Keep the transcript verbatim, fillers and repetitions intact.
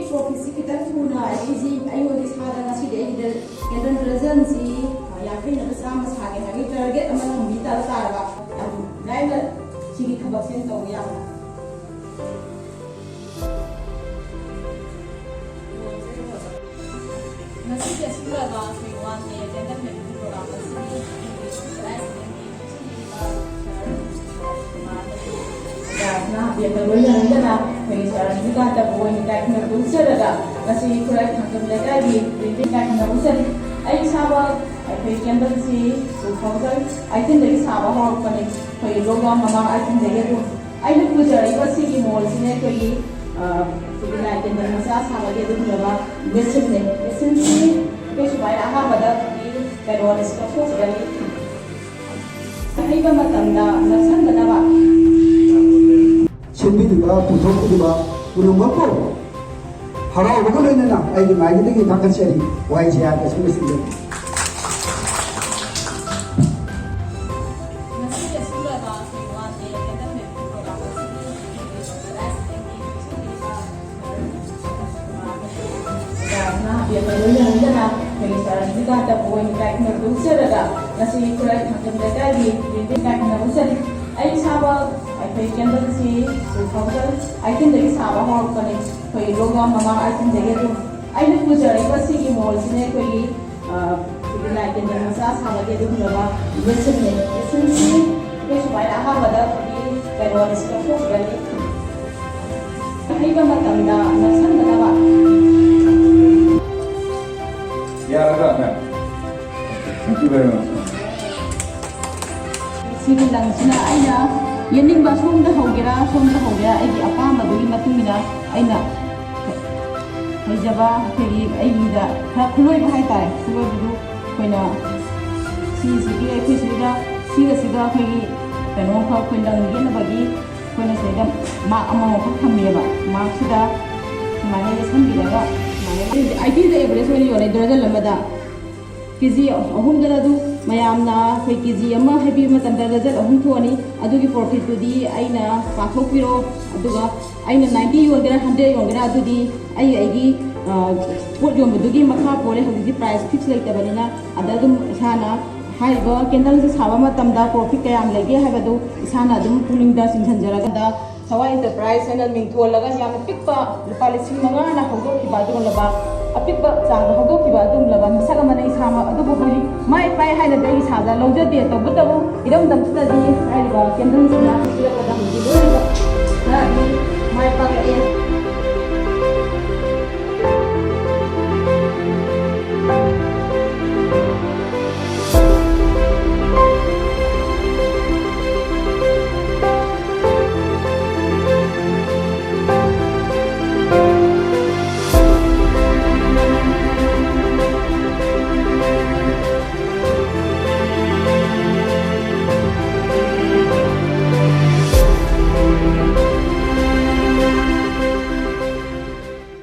ꯄ꯭ꯔꯣꯐꯤꯠꯁꯤ ꯈꯤꯇꯪ ꯊꯨꯅ ꯑꯩꯁꯤ ꯑꯩꯉꯣꯟꯗ ꯏꯁꯥꯗ ꯉꯁꯤꯗꯤ ꯑꯩꯒꯤꯗ ꯀꯦꯟꯗꯜ ꯗꯔꯖꯟꯁꯤ ꯌꯥꯡꯈꯩꯅꯕ ꯆꯥꯝꯃ ꯁꯥꯒꯦ ꯍꯥꯏꯕꯒꯤ ꯇꯥꯔꯒꯦꯠ ꯑꯃ ꯊꯝꯕꯤ ꯇꯥꯔ ꯇꯥꯔꯕ ꯌꯥꯝ ꯂꯥꯏꯅ ꯁꯤꯒꯤ ꯊꯕꯛꯁꯦ ꯇꯧꯕ ꯌꯥꯕ꯫ ꯉꯁꯤꯒꯤ ꯑꯁꯤꯒꯨꯝꯂꯕ ꯑꯩꯈꯣꯏ one day candle making programme ꯑꯁꯤꯒꯤ ꯂꯥꯏꯁꯤꯡꯒꯤ ꯆꯥꯔꯖꯅ ꯍꯥꯞꯄꯤꯔꯛꯄ ꯂꯣꯏꯅ ꯂꯣꯏꯅꯅ ꯑꯩꯈꯣꯏꯒꯤ ꯆꯥꯔꯖ ꯗꯨꯀꯥꯟꯗꯕꯨ ꯑꯣꯏꯅ ꯏꯀꯥꯏꯈꯨꯝꯅꯕ ꯎꯠꯆꯔꯒ ꯉꯁꯤ ꯈꯨꯔꯥꯏ ꯊꯥꯡꯖꯝ ꯂꯩꯀꯥꯏꯒꯤ ꯕꯤꯜꯗꯤꯡ ꯏꯀꯥꯏꯈꯨꯝꯅꯕ ꯎꯠꯆꯔꯤ꯫ ꯑꯩ ꯏꯁꯥꯃꯛ ꯑꯩꯈꯣꯏ ꯀꯦꯟꯗꯜꯁꯤ ꯇꯨ ꯊꯥꯎꯖꯟ ꯑꯩꯠꯇꯤꯟꯗꯒꯤ ꯁꯥꯕ ꯍꯧꯔꯛꯄꯅꯤ꯫ ꯑꯩꯈꯣꯏꯒꯤ ꯂꯣꯛꯗꯥꯎꯟ ꯃꯃꯥꯡ ꯑꯩꯠꯇꯤꯟꯗꯒꯤ ꯑꯗꯨꯝ ꯑꯩꯅ ꯄꯨꯖꯔꯛꯏꯕ ꯁꯤꯒꯤ ꯃꯣꯜꯁꯤꯅ ꯑꯩꯈꯣꯏꯒꯤ, ꯑ, ꯑꯩꯈꯣꯏꯒꯤ ꯂꯥꯏ ꯀꯦꯟꯗꯜ ꯃꯆꯥ ꯁꯥꯕꯒꯤ ꯑꯗꯨꯒꯨꯝꯂꯕ ꯃꯦꯆꯤꯟꯅꯦ꯫ ꯃꯦꯆꯤꯟꯁꯤ ꯑꯩꯈꯣꯏ ꯁꯨꯃꯥꯏꯅ ꯑꯍꯥꯟꯕꯗ ꯑꯩꯈꯣꯏꯒꯤ ꯀꯩꯅꯣꯁꯤ ꯂꯧꯊꯣꯛꯈꯤꯒꯅꯤ꯫ ꯑꯍꯩꯕ ꯃꯇꯝꯗ ꯅꯛꯁꯟꯗꯅꯕ꯫ ꯁꯦꯝꯕꯤꯔꯤꯕ, ꯄꯨꯊꯣꯛꯄꯤꯔꯤꯕ ꯄꯨꯝꯅꯃꯛꯄꯨ ꯍꯔꯥꯎꯕꯒ ꯂꯣꯏꯅꯅ ꯑꯩꯒꯤ ꯃꯥꯏꯀꯩꯗꯒꯤ ꯊꯥꯒꯠꯆꯔꯤ꯫ ꯋꯥꯏ ꯖꯤ ꯑꯥꯔ ꯀꯁꯨ ꯂꯣꯏꯁꯤꯟꯖꯔꯤ꯫ ꯉꯁꯤ ꯑꯁꯤꯒꯨꯝꯂꯕ ꯑꯩꯈꯣꯏ one day candle making programme ꯑꯁꯤꯒꯤ ꯂꯥꯏꯁꯤꯡꯒꯤ ꯆꯥꯔꯖꯅ ꯍꯥꯞꯄꯤꯔꯛꯄ ꯂꯣꯏꯅ ꯂꯣꯏꯅꯅ ꯑꯩꯈꯣꯏꯒꯤ ꯆꯥꯔꯖ ꯗꯨꯀꯥꯟꯗꯕꯨ ꯑꯣꯏꯅ ꯏꯀꯥꯏꯈꯨꯝꯅꯕ ꯎꯠꯆꯔꯒ ꯉꯁꯤ ꯈꯨꯔꯥꯏ ꯊꯥꯡꯖꯝ ꯂꯩꯀꯥꯏꯒꯤ ꯕꯤꯜꯗꯤꯡ ꯏꯀꯥꯏꯈꯨꯝꯅꯕ ꯎꯠꯆꯔꯤ꯫ ꯑꯩ ꯏꯁꯥꯃꯛ ꯑꯩꯈꯣꯏ ꯀꯦꯟꯗꯜꯁꯤ ꯇꯨ ꯊꯥꯎꯖꯟ ꯑꯩꯠꯇꯤꯟꯗꯒꯤ ꯁꯥꯕ ꯍꯧꯔꯛꯄꯅꯤ꯫ ꯑꯩꯈꯣꯏ ꯂꯣꯛꯗꯥꯎꯟ ꯃꯃꯥꯡ ꯑꯩꯠꯇꯤꯟꯗꯒꯤ ꯑꯗꯨꯝ ꯑꯩꯅ ꯄꯨꯖꯔꯛꯏꯕ ꯁꯤꯒꯤ ꯃꯣꯜꯁꯤꯅ ꯑꯩꯈꯣꯏꯒꯤ, ꯑ, ꯑꯩꯈꯣꯏꯒꯤ ꯂꯥꯏ ꯀꯦꯟꯗꯜ ꯃꯆꯥ ꯁꯥꯕꯒꯤ ꯑꯗꯨꯒꯨꯝꯂꯕ ꯃꯦꯆꯤꯟꯅꯦ꯫ ꯃꯦꯆꯤꯟꯁꯤ ꯑꯩꯈꯣꯏ ꯁꯨꯃꯥꯏꯅ ꯑꯍꯥꯟꯕꯗ ꯑꯩꯈꯣꯏꯒꯤ ꯀꯩꯅꯣꯁꯤ ꯂꯧꯊꯣꯛꯈ꯭ꯔꯅꯤ꯫ ꯑꯍꯩꯕ ꯃꯇꯝꯗ ꯅꯛꯁꯟꯗꯅꯕ꯫ ꯌꯥꯔꯕ꯭ꯔꯥ, ꯃꯦꯝ? Thank you very much. ꯁꯤꯒꯤ ꯂꯪꯁꯤꯅ ꯑꯩꯅ ꯌꯦꯡꯅꯤꯡꯕ ꯁꯣꯝꯗ ꯍꯧꯒꯦꯔꯥ, ꯁꯣꯝꯗ ꯍꯧꯒꯦꯔꯥ, ꯑꯩꯒꯤ ꯑꯄꯥꯝꯕꯗꯨꯒꯤ ꯃꯇꯨꯡ ꯏꯟꯅ ꯑꯩꯅ ꯍꯩꯖꯕ ꯑꯩꯈꯣꯏꯒꯤ ꯑꯩꯒꯤꯗ ꯈꯔ ꯈꯨꯠꯂꯣꯏꯕ ꯍꯥꯏꯇꯥꯔꯦ꯫ ꯈꯨꯠꯂꯣꯏꯕꯗꯨ ꯑꯩꯈꯣꯏꯅ ꯁꯤꯁꯤꯒꯤ ꯑꯩꯈꯣꯏ ꯁꯤꯗ ꯁꯤꯒ ꯁꯤꯒ ꯑꯩꯈꯣꯏꯒꯤ ꯀꯩꯅꯣ ꯈꯔ ꯑꯩꯈꯣꯏ ꯂꯪ ꯌꯦꯠꯅꯕꯒꯤ ꯑꯩꯈꯣꯏꯅ ꯁꯤꯗ ꯃꯥꯔꯛ ꯑꯃꯃꯝꯈꯛ ꯊꯝꯃꯦꯕ꯫ ꯃꯥꯔꯛꯁꯤꯗ ꯁꯨꯃꯥꯏꯅ ꯌꯦꯠꯁꯟꯕꯤꯔꯒ ꯁꯨꯃꯥꯏꯅ ꯑꯩꯠꯇꯤꯗ ꯑꯦꯚꯔꯦꯖ ꯑꯣꯏꯅ ꯌꯣꯜꯂꯦ ꯗꯔꯖꯟ ꯑꯃꯗ꯫ ꯀꯦ ꯖꯤ ꯑꯍꯨꯝꯗꯅ ꯑꯗꯨ ꯃꯌꯥꯝꯅ ꯑꯩꯈꯣꯏ ꯀꯦ ꯖꯤ ꯑꯃ ꯍꯥꯏꯕꯤꯕ ꯃꯇꯝꯗ ꯗꯖꯟ ꯑꯍꯨꯝ ꯊꯣꯛꯑꯅꯤ꯫ ꯑꯗꯨꯒꯤ ꯄ꯭ꯔꯣꯐꯤꯠꯇꯨꯗꯤ ꯑꯩꯅ ꯄꯥꯊꯣꯛꯄꯤꯔꯣ, ꯑꯗꯨꯒ ꯑꯩꯅ ꯅꯥꯏꯟꯇꯤ ꯌꯣꯟꯒꯦꯔꯥ, ꯍꯟꯗ꯭ꯔꯦꯗ ꯌꯣꯟꯒꯦꯔꯥ, ꯑꯗꯨꯗꯤ ꯑꯩ ꯑꯩꯒꯤ ꯄꯣꯠ ꯌꯣꯟꯕꯗꯨꯒꯤ ꯃꯈꯥ ꯄꯣꯜꯂꯦ꯫ ꯍꯧꯖꯤꯛꯇꯤ ꯄ꯭ꯔꯥꯏꯁ ꯐꯤꯛꯁ ꯂꯩꯇꯕꯅꯤꯅ, ꯑꯗ ꯑꯗꯨꯝ ꯏꯁꯥꯅ ꯍꯥꯏꯔꯤꯕ ꯀꯦꯟꯗꯜꯁꯦ ꯁꯥꯕ ꯃꯇꯝꯗ ꯄ꯭ꯔꯣꯐꯤꯠ ꯀꯌꯥꯝ ꯂꯩꯒꯦ ꯍꯥꯏꯕꯗꯨ ꯏꯁꯥꯅ ꯑꯗꯨꯝ ꯄꯨꯛꯅꯤꯡꯗ ꯆꯤꯡꯁꯤꯟꯖꯔꯒ ꯁꯋꯥꯏ ꯏꯟꯇꯔꯄ꯭ꯔꯥꯏꯁ ꯍꯥꯏꯅ ꯃꯤꯡ ꯊꯣꯜꯂꯒ ꯌꯥꯝꯅ ꯄꯤꯛꯄ ꯂꯨꯄꯥ ꯂꯤꯁꯤꯡ ꯃꯉꯥꯅ ꯍꯧꯗꯣꯛꯈꯤꯕ ꯑꯗꯨꯒꯨꯝꯂꯕ ꯑꯄꯤꯛꯄ ꯆꯥꯡꯗ ꯍꯧꯗꯣꯛꯈꯤꯕ ꯑꯗꯨꯒꯨꯝꯂꯕ ꯃꯤꯁꯛ ꯑꯃꯅ ꯏꯁꯥꯃꯛ꯫ ꯑꯗꯨꯕꯨ ꯍꯧꯖꯤꯛ ꯃꯥꯏ ꯄꯥꯛꯑꯦ ꯍꯥꯏꯅꯗꯤ ꯑꯩ ꯏꯁꯥꯗ ꯂꯧꯖꯗꯦ꯫ ꯇꯧꯕꯇꯕꯨ ꯏꯔꯝꯗꯝꯁꯤꯗꯗꯤ ꯍꯥꯏꯔꯤꯕ ꯀꯦꯟꯗꯜꯁꯤꯅ ꯄꯤꯔꯛꯄꯗ ꯍꯧꯖꯤꯛ ꯂꯣꯏꯅꯃꯛ ꯈꯔꯗꯤ